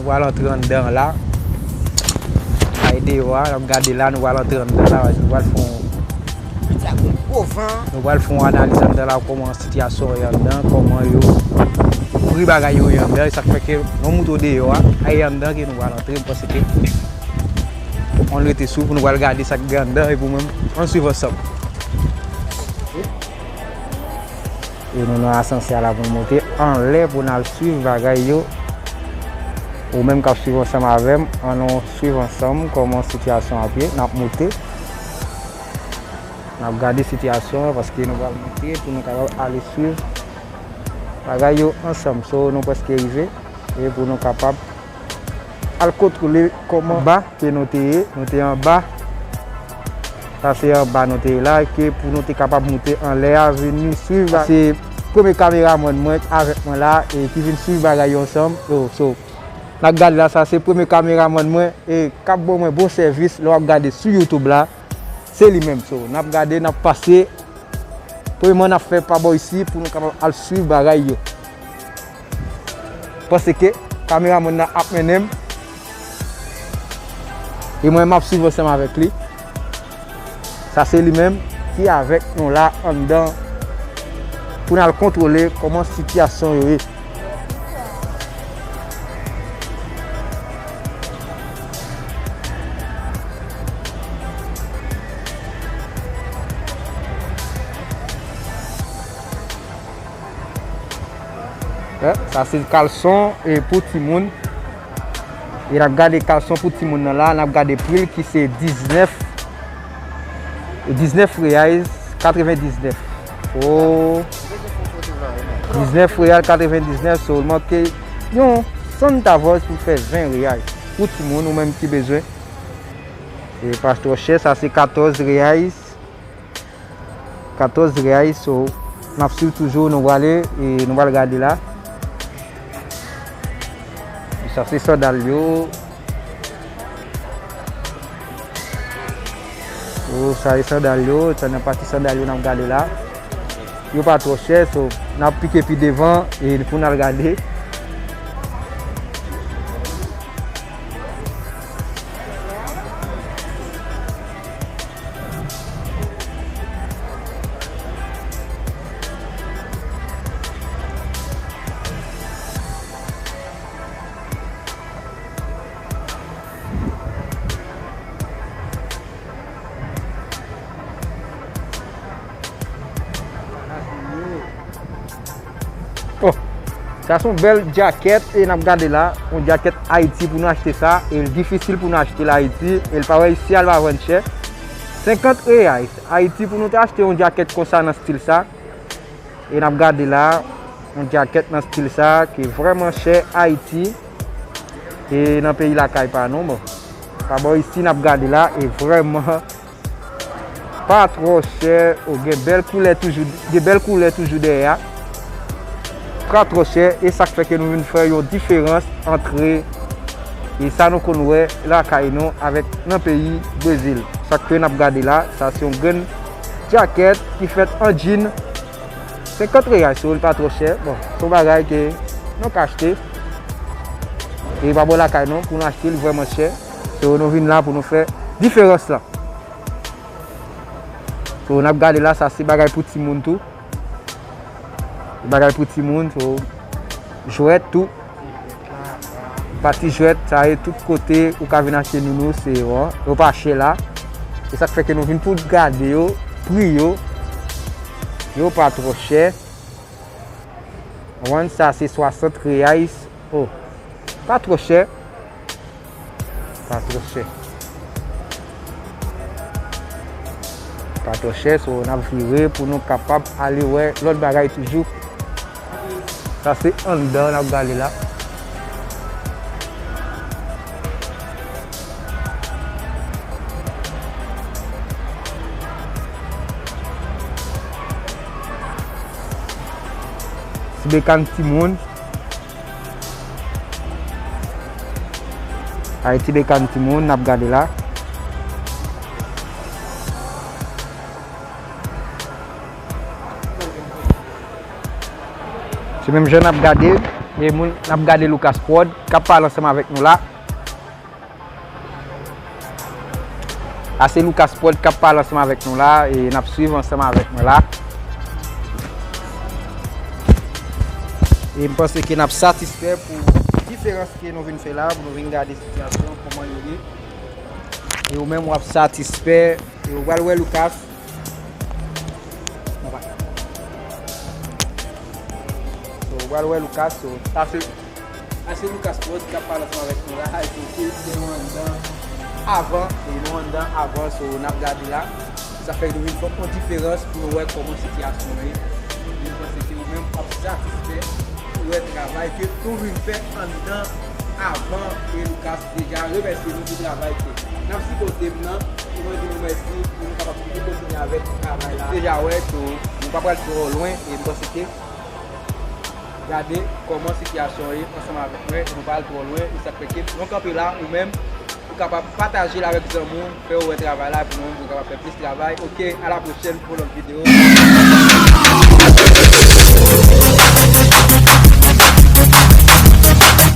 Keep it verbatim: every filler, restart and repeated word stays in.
Pral antre anndan la. Ay deyò a, n ap gade la, nou pral antre anndan la, nou pral fè yon, nou pral fè yon analiz anndan la, kòman sitiyasyon ye anndan, kòman yo, pri bagay yo ye anndan, e sa k fè ke nou montre w deyò a, ay anndan ke nou pral antre, m panse ke ann rete swiv pou nou pral gade sa k gen anndan, epi w menm, ann swiv ansanm. E nou nan asansè a la pou n monte anlè pou n al swiv bagay yo. Ou menm k ap swiv ansanm avè m, ann nou swiv ansanm kòman sitiyasyon ap ye. N ap monte. N ap gade sitiyasyon an paske nou pral monte pou nou kapab ale swiv bagay yo ansanm. So, nou prèske rive. E pou nou kapab al kontwole kòman ba ke nou te ye, nou te anba. Sa se anba nou te ye la, ke pou nou te kapab moute anlè a, vin swiv la. Se premye kameramann mwen avèk mwen la, e ki vin swiv bagay yo ansanm. Yo, so, n ap gade la, sa se premye kameramann mwen, e k ap ban mwen bon sèvis lè w ap gade sou YouTube la. Se li menm, so, n ap gade, n ap pase. Premyèman, n ap fè pa bò isi pou nou kapab al swiv bagay yo. Panse ke kameramann nan ap mennen m. E mwen, m ap swiv ansanm avèk li. Sa se li menm ki avèk nou la anndan pou n al kontwole kòman sitiyasyon yo ye. Eh, sa se kalson e pou timoun. E n ap gade kalson pou timoun nan la, n ap gade pri l ki se diznèf, diznèf reais katrevendiznèf. Oh. Diznèf reais katrevendiznèf, so l manke yon santavòs pou fè ven reais. Pou timoun ou menm ki bezwen. E pa twò chè, sa se katòz reais. Katòz reais, so, n ap swiv toujou, nou prale, e nou pral gade la. Sa se sandal yo. So, sa se sandal yo, sa nan pati sandal yo n ap gade la. Yo pa twò chè, so, n ap pike pi devan, e pou n al gade. Oh, sa se yon bèl djakèt e n ap gade la, yon djakèt Ayiti pou nou achte sa, e l difisil pou nou achte l Ayiti, e l pa reyisi al pa vann chè. Senkant reais Ayiti pou nou te achte yon djakèt konsa nan stil sa. E n ap gade la, yon djakèt nan stil sa ki vrèman chè Ayiti. E nan peyi lakay pa nou, bon. Pa bò isi n ap gade la, e vrèman pa twò chè, o gen bèl koulè toujou, gen bèl koulè toujou dèyè a. Pa twò chè, e sa k fè ke nou vin fè yon diferans antre e sa nou konn wè lakay nou avèk nan peyi Brezil. Sa k fè n ap gade la, sa se yon grenn djakèt ki fèt an djin. Senkant reais, so, li pa twò chè. Bon, se yon bagay ke nou ka achte. E pa bò lakay nou pou nou achte, li vrèman chè. So, nou vin la pou nou fè diferans lan. So, n ap gade la, sa se bagay pou timoun tou. Bagay pou timoun, so, jwèt tou. Pati jwèt, sa ye tout kote ou ka vin achte nounou, se yo, yo pa chè la. E sa k fè ke nou vin pou gade yo, pri yo. Yo pa twò chè. Wan sa se swasant reais. Oh, pa twò chè. Pa twò chè. Pa twò chè, so n ap vire pou nou kapab ale wè lòt bagay toujou. Sa se anndan n ap gade la. Ti bekàn timoun. Ay, ti bekàn timoun, n ap gade la. Se menm jan n ap gade. E moun, n ap gade Lucas Prod k ap pale ansanm avèk nou la. A se Lucas Prod k ap pale ansanm avèk nou la, e n ap swiv ansanm avèk mwen la. E m panse ke n ap satisfè pou diferans ke nou vin fè la, pou nou vin gade sitiyasyon, kòman yo ye. E ou menm w ap satisfè, e ou pral wè Lucas. So, ou pral wè Lucas, so, sa se, sa se Lucas Prod k ap pale ansanm avèk nou la, e se, se, se nou anndan avan, e nou anndan avan, so, n ap gade la. Sa fè nou vin fè yon diferans pou nou wè kòman sitiyasyon an ye. Mwen panse ke ou menm w ap satisfè pou wè travay ke nou vin fè anndan avan, e Lucas deja remèsye nou pou travay ke n ap sipòte m nan. E mwen di nou mèsi, pou nou kapab toujou kontinye avèk travay la. Deja wè, so, nou pa pral twò lwen, e m panse ke gade kòman sitiyasyon ye ansanm avèk mwen, e nou pa al twò lwen, e sa k fè ke nou kanpe la, ou menm, ou kapab pataje l avèk zanmi w, fè yo wè travay la, epi nou menm, pou nou kapab fè plis travay. Oke, a la pwochèn pou lòt videyo.